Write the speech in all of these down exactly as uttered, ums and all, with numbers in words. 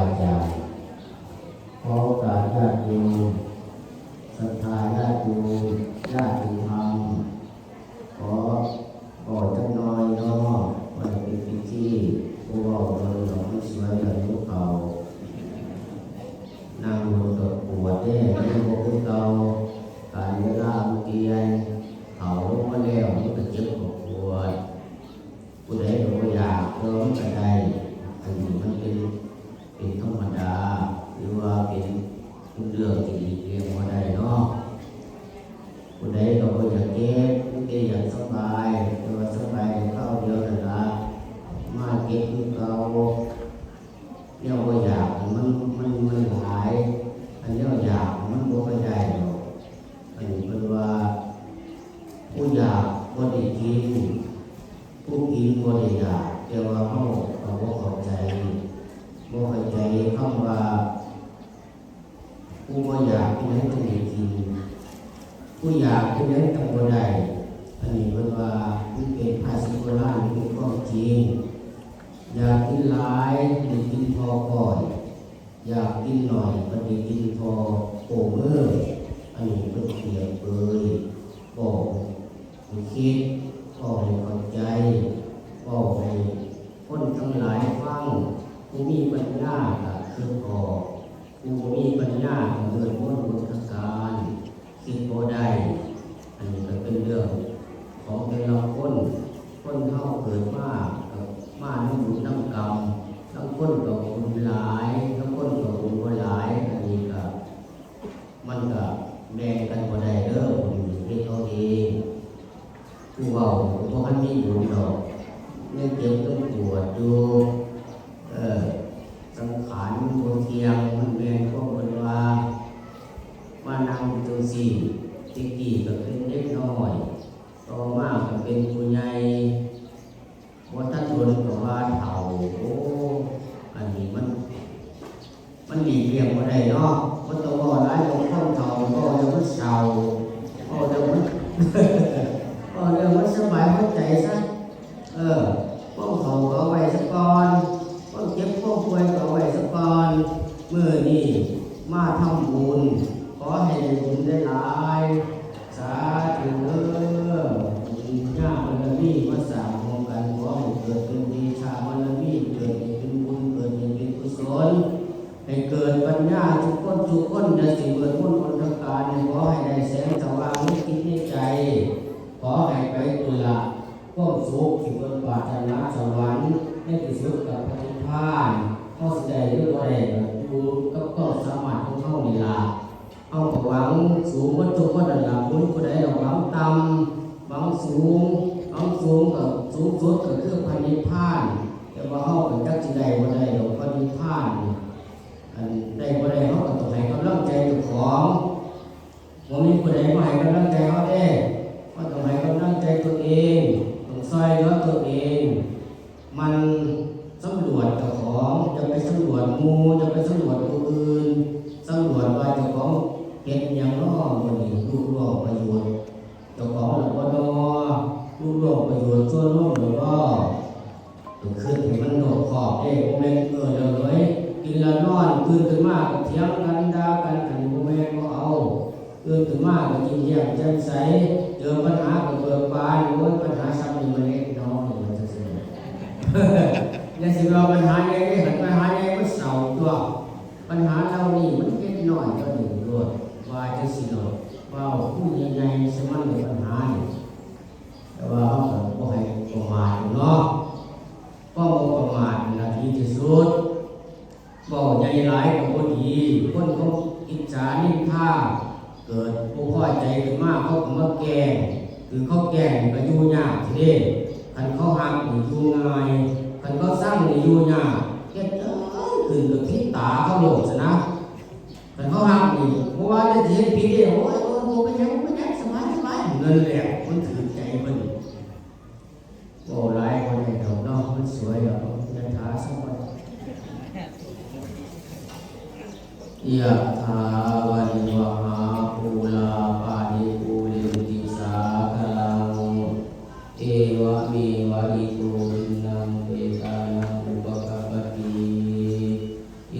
อาจารย์ ขอโอกาสญาติโยม ศรัทธาญาติโยม ญาติธรรม ขอบอกจักหน่อยเนาะ ว่าเป็นพิธี ผู้เว้าเรื่องดอกไม้สวยเรื่องนกเขา นั่งรถก็ปวดเด้ นั่งบ่คือเก่า การเวลามันเปลี่ยน เขาลงมาแล้วมันก็เจ็บก็ปวด ผู้ใดก็บ่อยาก แต่ว่ามันก็ได้ อันนี้มันเป็น เป็นธรรมดา หรือว่าเป็น เป็นเรื่องที่หลีกเลี่ยงบ่ได้เนาะ ผู้ใดก็บ่อยากเจ็บ มีแต่อยากสบาย แต่ว่าสบายได้คราวเดียวนั่นล่ะ มาเจ็บคือเก่า แนวบ่อยากมัน มัน มันหลาย อันแนวอยากมันบ่ค่อยได้ดอก อันนี้เพิ่นว่า ผู้อยากบ่ได้กิน ผู้กินบ่ได้อยาก แต่ว่าเฮาก็บ่เข้าใจ บ่เข้าใจคำว่า ผู้บ่อยากจั่งใดจั่งได้กิน ผู้อยากจั่งใดจั่งบ่ได้ อันนี้เพิ่นว่ามันเป็นภาษิตโบราณ เป็นความจริง อยากกินหลาย ได้กินพอก้อย อยากกินหน่อย ก็ได้กินพอโป้มือ อันนี้เพิ่นเปรียบเปรย บอกให้คิด บอกให้เข้าใจ บอกให้คนทั้งหลายฟัง ผู้มีปัญญาก็คิดออก ผู้บ่มีปัญญาก็มืดมนมนทการ คิดบ่ได้ อันนี้ก็เป็นเรื่องของแต่ละคน คนเฮาเกิดมาก็มาในบุญนำกรรม ลางคนก็บุญหลาย ลางคนก็บุญบ่หลาย อันนี้ก็ มันก็แบ่งกันบ่ได้เด้อ บุญนี่เฮ็ดเอาเอง ผู้เว้าก็บ่ทันมีบุญดอก ยังเจ็บยังปวดอยู่ เออ สังขารมันบ่เที่ยง มันแม่นความเพิ่นว่า มานั่งอยู่จั่งซี้ แต่กี้ก็เป็นเด็กน้อย ต่อมาก็เป็นผู้ใหญ่ บ่ทันโดนก็ว่าเฒ่า โอ้ อันนี้มัน มันหลีกเลี่ยงบ่ได้เนาะ บ่ต้องเว้าหลายดอก คนเฒ่าเว้าแล้วมันเศร้า เว้าแล้วมัน เว้าแล้วมันสบายหัวใจซะ เออ ความเฒ่าก็เอาไว้ซะก่อน ความเจ็บความป่วยก็เอาไว้ซะก่อน มื้อนี้มาทำบุญ ขอให้ได้บุญหลายๆ สาธุเด้อ บุญญาบารมีมาสร้างร่วมกัน ขอให้เกิดเป็นเดชะบารมี เกิดให้เป็นบุญ เกิดให้เป็นกุศล ให้เกิดปัญญาทุกคนทุกคน อย่าสิมืดมนอนทการ ขอให้ได้แสงสว่างในจิตในใจ ขอให้ไปตุละความสุขที่เพิ่นปรารถนาสวรรค์ ในที่สุดกับพระนิพพาน เฮาสิได้หรือบ่ได้ก็อยู่กับความสามารถของเฮานี่ล่ะ เฮาก็หวังสูงหมดทุกคนนั่นล่ะ บุญผู้ใดก็หวังต่ำ หวังสูง หวังสูงก็สูงสุดก็คือพระนิพพาน แต่ว่าเฮาก็จักสิได้บ่ได้ดอกพระนิพพานนี่ อันได้บ่ได้เฮาก็ต้องให้กำลังใจเจ้าของ บ่มีผู้ใดมาให้กำลังใจเฮาเด้ เฮาต้องให้กำลังใจตัวเอง ต้องซ่อยเหลือตัวเอง มันสำรวจเจ้าของ อย่าไปสำรวจหมู่ อย่าไปสำรวจผู้อื่น สำรวจว่าเจ้าของเฮ็ดอิหยังน้อ มื้อนี้ลุล่วงประโยชน์เจ้าของแล้วบ่น้อ ลุล่วงประโยชน์ส่วนรวมแล้วบ่ ต้องคิดให้มันรอบคอบเด้ บ่แม่น เออ เดี๋ยวเลย กินแล้วนอน ตื่นขึ้นมาก็เถียงกัน ด่ากัน อันนี้บ่แม่น บ่เอา ตื่นขึ้นมาก็ยิ้มแย้มแจ่มใส เจอปัญหาก็เบิกบาน โอ้ย ปัญหาซ้ำนี่มันเล็กน้อย ว่าจั่งซี้ อย่าสิว่าปัญหาใหญ่เด้ คันปัญหาใหญ่มันเศร้าตัว ปัญหาเหล่านี้มันเล็กน้อยกว่านี้โลด ว่าจั่งซี้โลด เว้าผู้ใหญ่ๆ สิมันเป็นปัญหานี่ แต่ว่าเฮาก็บ่ให้ประมาทเนาะ ความบ่ประมาทนั่นล่ะดีที่สุด เว้าใหญ่หลายก็บ่ดี คนเขาอิจฉานินทา เกิดบ่พอใจขึ้นมาเขาก็มาแกล้ง คือเขาแกล้งก็อยู่ยากทีเด้ คันเขาฮักนี่อยู่ง่าย คันเขาซังนี่อยู่ยาก เฮ็ดจั่งใดขึ้นก็ผิดตาเขาโลดซะนะ คันเขาฮักนี่ บ่ว่าจะสิเฮ็ดผิดเด้ โอ้ย โอ้ย บ่เป็นหยัง บ่เป็นหยัง สบาย สบาย นั่นแหละ มันถืกใจเพิ่น เว้าหลายบ่ได้ดอกเนาะ มันสวยดอก ยะถาสัพพะ ยะถาวาริวหาปูราปาริปูเรนติสาคารัง เอวะเมวะอิโตทินนังเปตานังอุปกัปปติ อิ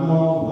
Mong